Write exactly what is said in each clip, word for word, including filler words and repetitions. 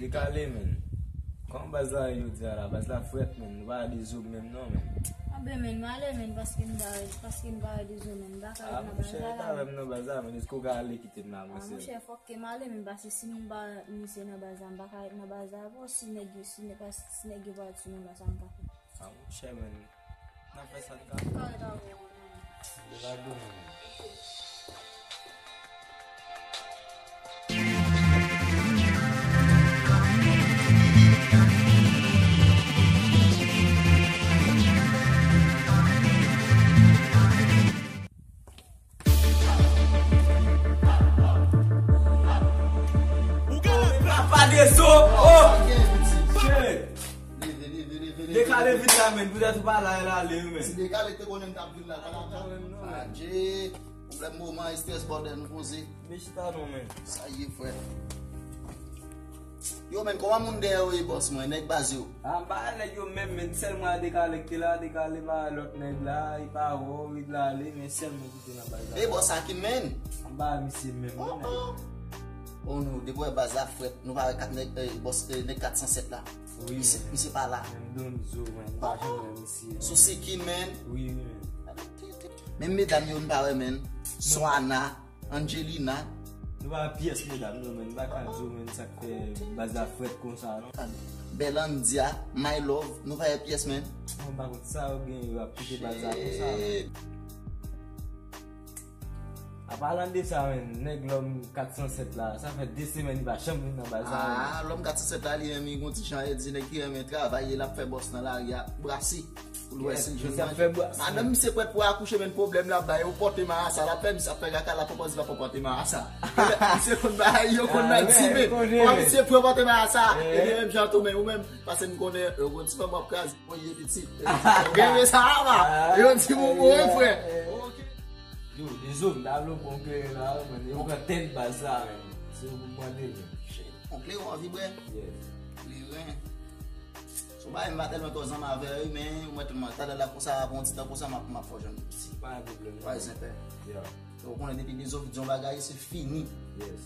Dekale, men. Kòman baz la ye jodi a la? Baz la frèt, men. Nou pa de zo menm non, men. Anben, men, m ale, men, paske m pa, paske m pa de zo, men. M pa ka ret nan baz la la, men. Ah, monchè, pa avè m nan baz la, men. Èske w ka ale kite m la, monchè? Ah, monchè, fòk ke m ale, men, paske si nou pa misye nan baz la, m pa ka ret nan baz la avè w. Si nèg yo, si nèg, si nèg yo pa sou nou la, sa m ka fè? Ah, monchè, men. N ap fè sa n ka fè. Lage w, men. Ou gen papa de zo. Oh! Shit! Leve, leve, leve, leve. Dekale vit la, men. Poutèt ou pa la, el ale, wi, men. Si dekale te konnen m t ap vin la, pa t ap vin non, men. Adje. Pwoblèm moman, estrès, bòdèl, nou poze. Men chita non, men. Sa ye, frè. Yo, men, kòman moun dèyè yo ye, bòs mwen, nèg baz yo? Ah, m pa wè nèg yo menm, men, sèl mwen a dekale ki te la, dekale pa lòt nèg la, li pa wè w, li ale, men sèl mwen ki te nan baz la. E bòs Akin, men? M pa wè misye menm, non, nèg. Oh, non, depi w wè baz la frèt, nou pa wè kat nèg, eh, bòs, eh, nèg kat san sèt la. Wi, misye, men. Misye pa la. Men m donn zo, men. M pa janm wè misye, men. Sou Sikin, men. Wi, wi, men. Menm medam yo, n pa wè, men. Swana, Angelina. Nou pa wè pyès medam, non, men. M pa ka di w, men, sa k fè baz la frèt konsa, non. Belandia, My Love, nou pa wè pyès, men. Mwen pa konn sa yo gen, yo ap kite baz la konsa, men. Shit. An palan de sa, men, nèg lòm kat san sèt la, sa fè de semèn li pa janm vin nan baz la, men. Ah, lòm kat san sèt la, li menm, li gon ti jan, e di nèg ki renmen travay, e l ap fè bòs nan lari a, brase. Ou l wè si l jwenn manje. Madanm misye prèt pou akouche, men pwoblèm l ap bay, ou pòte marasa, l ap fè misye ap fè kaka, l ap pòpòze, l ap pòte marasa. Misye konn bagay, yo konn nan di, men. Fò misye pran pòte marasa, e li menm jan tou, men ou menm, paske m konnen, yo gon ti fanm w ap kraze. Mwen ye pitit. Ou gen sa, pa? Yo di moun bon, wi, frè. Ok. Yo, Dezo, m ta vle w bon kleren la, wi, men. Yo pran tèt baz la, men. Se ou pou mande, men. Shit. On kleren, w anvi bwè? Yes. Kleren. Se yon bagay m pa tèlman twò zanmi avè, wi, men ou mèt mwen talè la konsa, apre yon ti tan konsa, m ap, m ap fè w jwenn piti. Pa gen pwoblèm, non. Pa gen pwoblèm. Yeah. Ou konnen depi Dezo di yon bagay, se fini. Yes.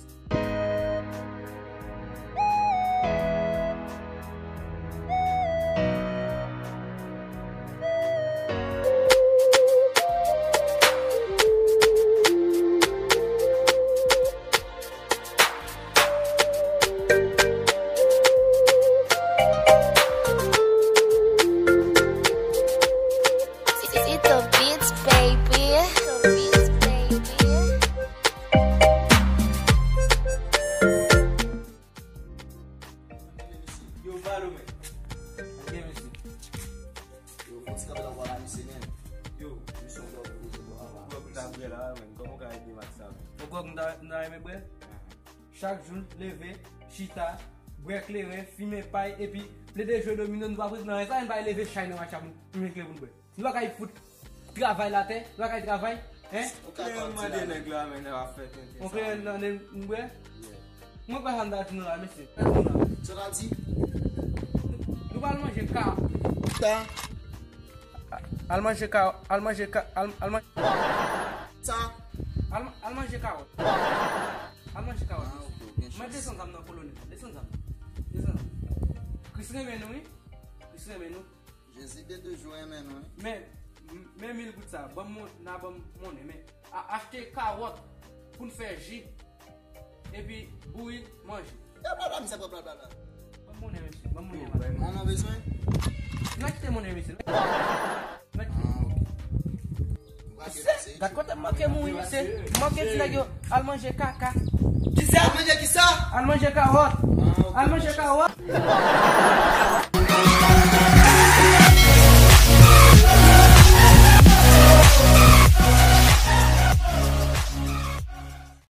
It's the beats, baby. The beats, baby. Yo, Malo, men. Ok, mesye. Yo, fon ti kanpe la, vwala, mesye, men. Yo, misye, yon dòk pou dòk pou dòk pou dòk la, men. Kòman w ka ede m ak sa, men? Ou kwè m ta, m ta renmen bwè? Chak jou, leve, chita, bwè kleren, fimen pay, epi plede jwe domino, nou pa prete nan anyen. Sa, nou pa leve chay nan match ap nou kleren pou nou bwè. Nou pa kay fout travay la atè, nou pa kay travay, hein? Ou ka mande nèg la, men, lè w ap fè tenten. Ou kleren nan, nan, nan bwè? Yeah. Mwen pa sa m ta di nou la, mesye. Sa w ta di? Nou pral manje ka. Ka. Al manje ka, al manje ka, al, al manje. Sa. Al, al manje kawòt. Al manje kawòt. Ah, ok, ok. Mwen desann zam nan, kolonèl. Desann zam. Desann zam. Kris renmen nou, wi. Kris renmen nou. Jezi de toujou renmen nou, wi. Men, men mil goud sa, ban m, n a ban m monnen, men a, achte kawòt pou n fè ji. Epi bouyi, manje. E bla bla, misye pran bla bla bla. Ban m monnen, mesye. Ban m monnen, madanm. Monnen w bezwen? N a kite monnen, mesye. Ah, ok. Gad kote m manke mouri, mesye. M manke di nèg yo al manje kaka. Kisa? Al manje kisa? Al manje kawòt. Ah, ok. Al manje kawòt.